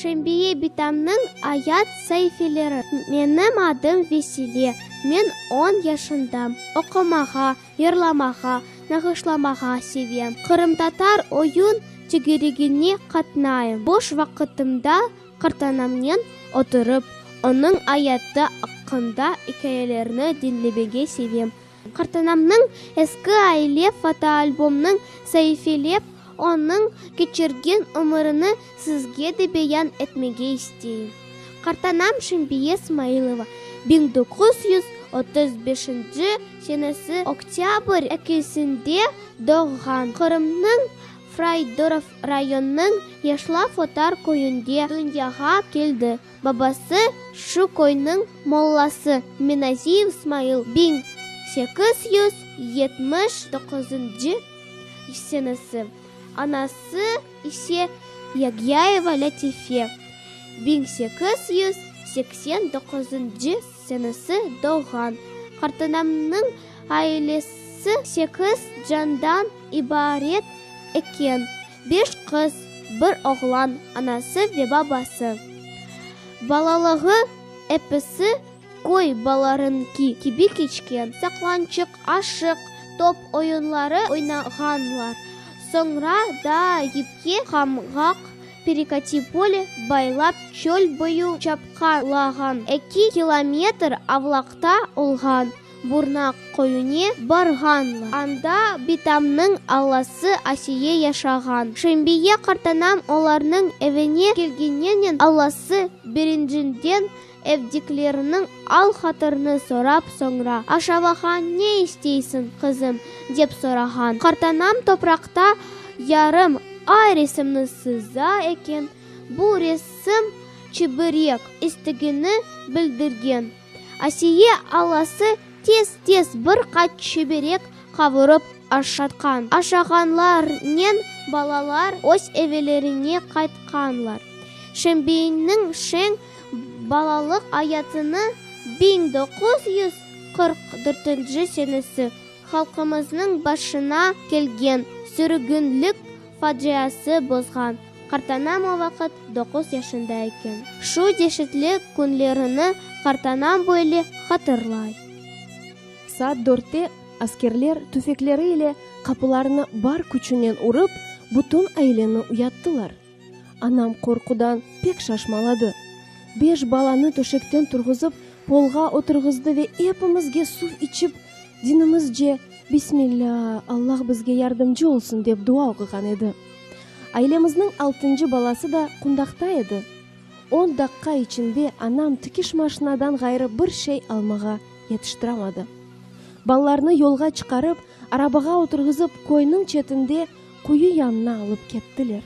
Şembiye bitamnıñ ayat saifeleri Menim adım Vesile, men on yaşındam. Oqumağa, yırlamağa, nağışlamağa sevem. Qırımtatar oyun tögeregine qatnayım. Boş vaqıtımda qartanamnen oturıp, onıñ ayatı aqqında ikâyelerni diñlemege sevem. Qartanamnıñ eski aile fotoalbomnıñ saifelep, onıñ keçirgen ömürini sizge de beyan etmege isteyim. Qartanam Şembiye Smailova 1935-nci senesi oktâbr ekisinde doğğan, Qırımnıñ Fraydorov rayonınıñ Yaşlav Otar köyünde dünyağa keldi. Babası şu köyniñ mollası Minaziyev Smail 1879-ncı senesi, anası ise Yagyayeva Lâtife 1889-ncı senesi doğğan. Qartanamnıñ ailesi sekiz candan ibaret eken, beş qız, bir oğlan, anası ve babası. Balalığı episi köy balalarınki kibi keçken, saqlançıq, aşıq, top oyunları oynağanlar, soñra da yipke qamğaq, perekati pole, baylap çöl boyu çapqalağan, eki kilometr avlaqta olğan Burnaq köyüne barğanlar. Anda bitamnıñ alası Asiye yaşağan. Şembiye qartanam olarnıñ evine kelgeninen alası birincinden evdikleriniñ al-hatırını sorap, soñra, Aşavağa ne isteysiñ, qızım? dep sorağan. Qartanam topraqta yarım ay resimni sıza eken. Bu resim çiberek istegini bildirgen. Asiye alası tez-tez bir qaç çiberek qavurıp aşatqan. Aşağanlarnen balalar öz evlerine qaytqanlar. Şembiyniñ şeñ balalıq ayatını 1944-nci senesi halqımıznıñ başına kelgen sürgünlik faciası bozğan. Qartanam o vaqıt doquz yaşında eken. Şu deşetli künlerini qartanam böyle hatırlay. Saat dörtte askerler tüfekleri ile qapılarnı bar küçünen urıp, bütün aileni uyattılar. Anam qorqudan pek şaşmaladı. Beş balanı töşekten turğızıp, polğa oturğızdı ve epimizge suv içip, dinimizce, Bismillâ, Allah bizge yardımcı olsun, dep dua oquğan edi. Ailemizniñ altıncı balası da qundaqta edi. On daqqa içinde anam tikiş maşinadan ğayrı bir şey almağa yetiştiramadı. Balalarnı yolğa çıqarıp, arabağa oturğızıp, köyniñ çetinde quyu yanına alıp kettiler.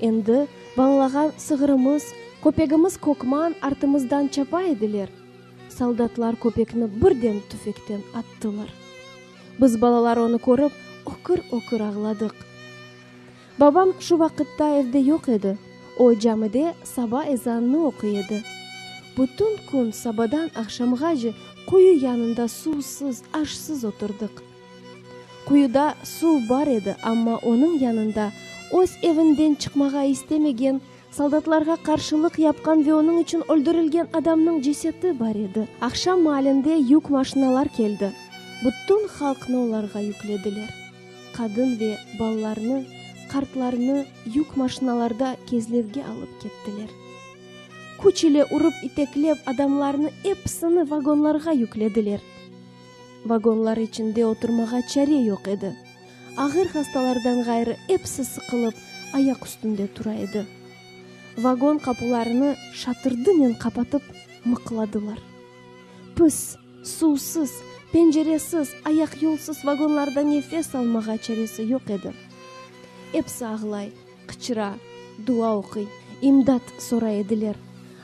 Endi balalağan sığırımız, köpegimiz Kökman artımızdan çapa ediler. Soldatlar köpekni birden tüfekten attılar. Biz balalar onı körip, ökür-ökür ağladıq. Babam şu vaqıtta evde yoq edi, o camide saba ezanını oquy edi. Bütün kün sabadan aqşamğace quyu yanında suvsız, aşsız oturdıq. Quyuda suv bar edi, amma onıñ yanında öz evinden çıqmağa istemegen, soldatlarğa qarşılıq yapqan ve onıñ içün öldürilgen adamnıñ ceseti bar edi. Aqşam maalinde yük maşinalar keldi. Bütün halqnı olarğa yüklediler. Qadın ve balalarnı, qartlarnı yük maşinalarda Kezlevge alıp kettiler. Küç ile urıp-iteklep adamlarnı episini vagonlarğa yüklediler. Vagonlar içinde oturmağa çare yoq edi. Ağır hastalardan ğayrı episi sıqılıp, ayaq üstünde tura edi. Vagon qapularını şatırdınen qapatıp, mıqladılar. Pis, suvsız, penceresiz, ayaqyolsız vagonlarda nefes almağa çaresi yoq edi. Episi ağlay, qıçıra, dua oquy, imdat soray ediler.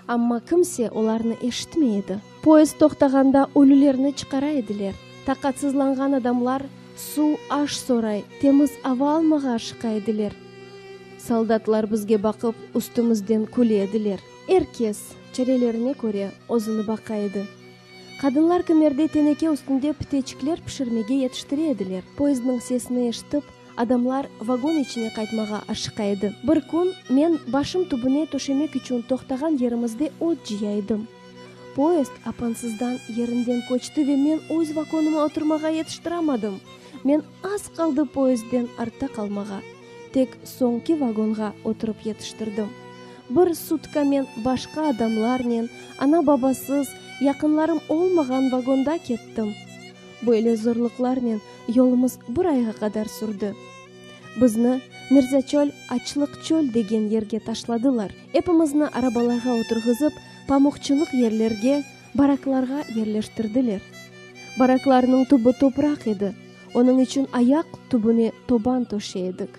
Amma kimse olarnı eşitmey edi. Poyezd toqtağanda ölülerni çıqara ediler. Taqatsızlanğan adamlar suv, aş soray, temiz ava almağa aşıqa ediler. Soldatlar bizge baqıp, üstümizden küle ediler. Er kes, çarelerine köre, özüni baqa edi. Qadınlar kimerde teneke üstünde piteçikler pişirmege yetiştire ediler. Poyezdniñ sesini eşitip, Adamlar vagon içine qaytmağa aşıqa edi. Bir kün men başım tübüne töşemek içün toqtağan yerimizde ot cıya edim. Poezd apansızdan yerinden köçti ve men öz vagonıma oturmağa yetiştiramadım. Men az qaldı poezdden artta qalmağa. Tek soñki vagonğa oturıp yetiştirdim. Bir sutka men başqa adamlarnen, ana-babasız, yaqınlarım olmağan vagonda kettim. Böyle zorluqlarnen yolumız bir ayğa qadar sürdi. Bizni Mirzaçöl, Açlıq çöl degen yerge taşladılar. Epimizni arabalarğa oturğızıp, pamuqçılıq yerlerge, baraklarğa yerleştirdiler. Baraklarnıñ tübü topraq edi, onıñ içün ayaq tübüne toban töşey edik.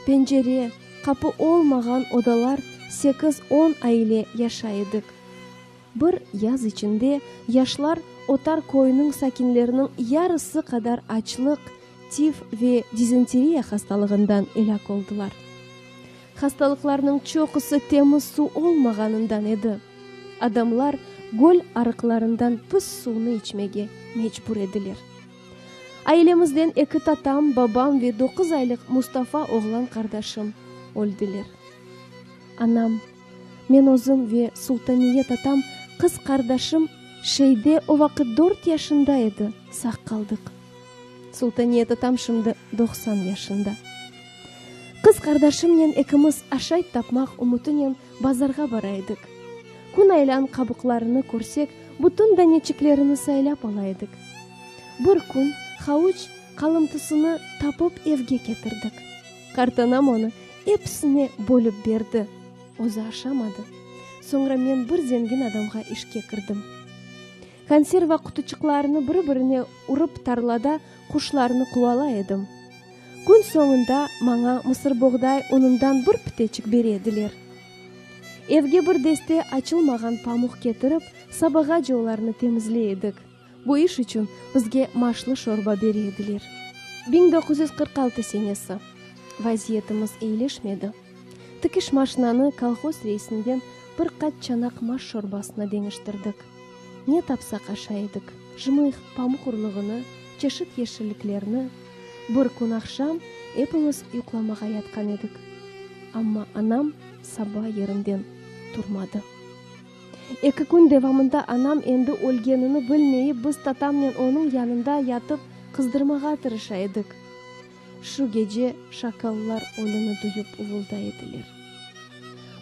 Pencere, qapı olmağan odalar sekiz-on aile yaşay edik. Bir yaz içinde yaşlar Otar köyüniñ sakinleriniñ yarısı qadar açlıq, tif ve dizenteriya hastalığından elâk oldılar. Hastalıqlarnıñ çoqusı temiz suv olmağanından edi. Adamlar göl arıqlarından pis suvnı içmege mecbur ediler. Ailemizden eki tatam, babam ve doquz aylıq Mustafa oğlan qardaşım öldiler. Anam, Men özüm ve Sultaniye tatam, qız qardaşım Şeyde o vaqıt dört yaşında edi, sağ qaldıq. Sultaniye tatam şimdi 90 yaşında. Qız qardaşımnen ekimiz aşayt tapmaq ümütinen bazarğa bara edik. Kün aylan qabuqlarını körsek, bütün daneçiklerini saylap ala edik. Bir kün havuç qalımtısını tapıp evge ketirdik. Qartanam onı episine bölüp berdi, özü aşamadı. Soñra men bir zengin adamğa işke kirdim. Konserva qutuçıqlarını biri-birine urıp tarlada quşlarnı quvalay edim. Kün soñunda maña mısırboğday unundan bir piteçik bere ediler. Evge bir deste açılmağan pamuq ketirip, sabağace olarnı temizley edik. Bu iş içün bizge maşlı şorba bere ediler. 1946 senesi. Vaziyetimiz eyileşmedi. Tikiş maşinanı kolhoz reisinden bir qaç çanaq maş şorbasına deñiştirdik. Ne tapsaq aşay edik, jmıh, pamuq urluğını, çeşit yeşilliklerni. Bir kün aqşam epimiz yuqlamağa yatqan edik. Amma anam saba yerinden turmadı. Eki kün devamında anam endi ölgenini bilmeyip biz tatamnen onıñ yanında yatıp qızdırmağa tırışa edik. Şu gece şakallar ölüni duyıp uvulday ediler.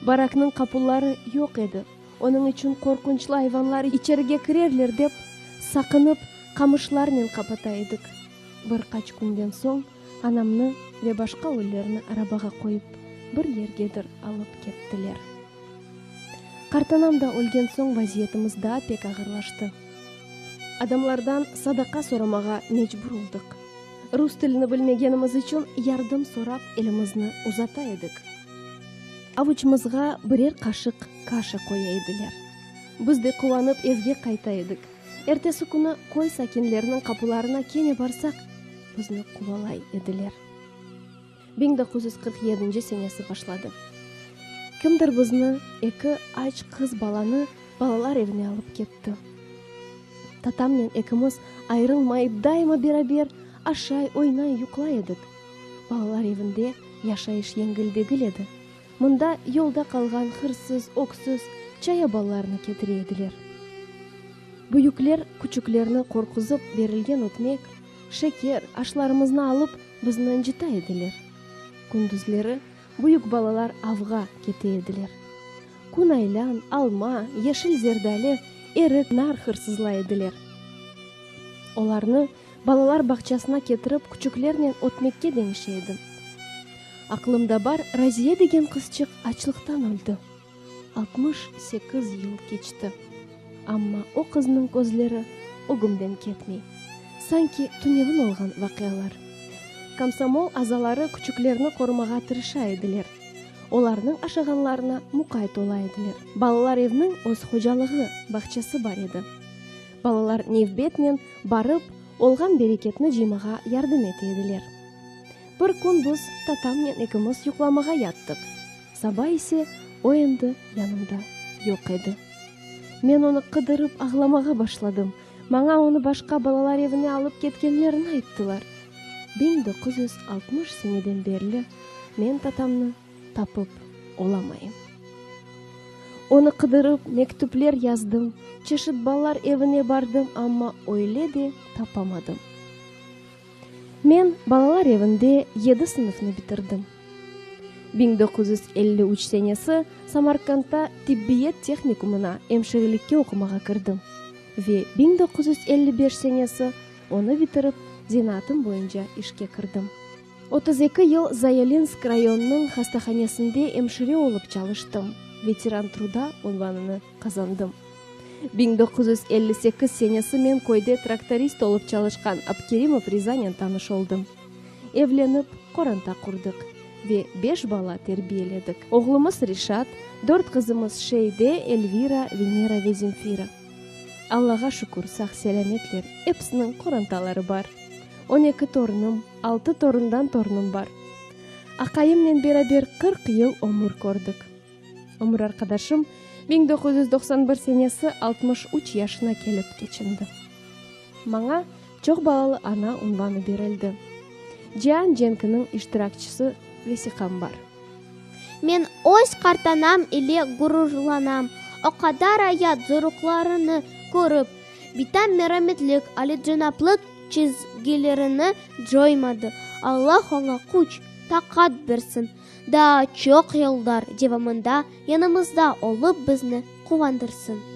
Baraknıñ qapuları yoq edi, onıñ içün qorqunçlı ayvanlar içerige kirerler dep saqınıp qamışlarnen qapata edik. Bir qaç künden soñ anamnı ve başqa ölülerni arabağa qoyıp bir yergedir alıp kettiler. Qartanam da ölgen soñ vaziyetimiz daa pek ağırlaştı. Adamlardan sadaqa soramağa mecbur oldıq. Rus tilini bilmegenimiz içün yardım sorap elimizni uzata edik. Avuçımızğa birer qaşıq kaşa qoya ediler. Biz de quvanıp evge qayta edik. Ertesi künü köy sakinleriniñ qapularına kene barsaq, bizni quvalay ediler. 1947 senesi başladı. Kimdir bizni, eki aç qız balanı, balalar evine alıp ketti. Tatamnen ekimiz ayırılmayıp daima beraber aşay, oynay, yuqlay edik. Balalar evinde yaşayış yengil degil edi. Mında yolda qalğan hırsız, öksüz, çaya balalarını ketire ediler. Büyükler küçüklerni qorquzıp berilgen ötmek, şeker, aşlarımıznı alıp, bizni ıncıta ediler. Kündüzleri büyük balalar avğa kete ediler. Kün aylan, alma, yeşil zerdali, erik, nar hırsızlay ediler. Olarnı balalar bağçasına ketirip küçüklernen ötmekke deñişe edim. Aqlımda bar, Raziye degen qızçıq açlıqtan öldi. 68 yıl keçti, amma o qıznıñ közleri ögümden ketmey. Sanki tünevin olğan vaqialar. Komsomol azaları küçüklerni qorumağa tırışa ediler. Olarnıñ aşağanlarına muqayt ola ediler. Balalar evniñ öz hocalığı, bağçası bar edi. Balalar nevbetnen barıp, olğan bereketni cıymağa yardım ete ediler. Bir kün biz tatamnen ekimiz yuqlamağa yattıq. Saba ise o endi yanımda yoq edi. Men onı qıdırıp ağlamağa başladım. Maña onı başqa balalar evine alıp ketkenlerini ayttılar. 1960 seneden berli men tatamnı tapıp olamayım. Onı qıdırıp, mektüpler yazdım, çeşit balalar evine bardım, amma öyle de tapamadım. Men balalar evinde yedi sınıfnı bitirdim. 1953 senesi Samarkandta tibbiyet tehnikumına emşirelikke oqumağa kirdim ve 1955 senesi onı bitirip, zenaatım boyunca işke kirdim. 32 yıl Zayalinsk rayonınıñ hastahanesinde emşire olıp çalıştım, Veteran truda unvanını qazandım. 1958 senesi men köyde traktorist olıp çalışqan Abkerimov Rizanen tanış oldım. Evlenip, qoranta qurdıq ve beş bala terbiyeledik. Oğlumız Reşat, dört qızımız Şeyde, Elvira, Venera ve Zemfira. Allağa şükür, sağ-selâmetler, episiniñ qorantaları bar. On eki torunım, altı torundan torunım bar. Aqayımnen beraber 40 yıl ömür kördik. Ömür arqadaşım 1991 senesi 63 yaşına kelip keçindi. Maña çoq balalı ana unvanı berildi. Cian cenkiniñ iştirakçisi vesiqam bar. Men öz qartanam ile gururlanam. O qadar ayat zorluqlarını körip, bitam merametlik, alicenaplıq çizgilerini coymadı. Allah oña küç, taqat bersin, daa çoq yıllar devamında yanımızda olıp bizni quvandırsın.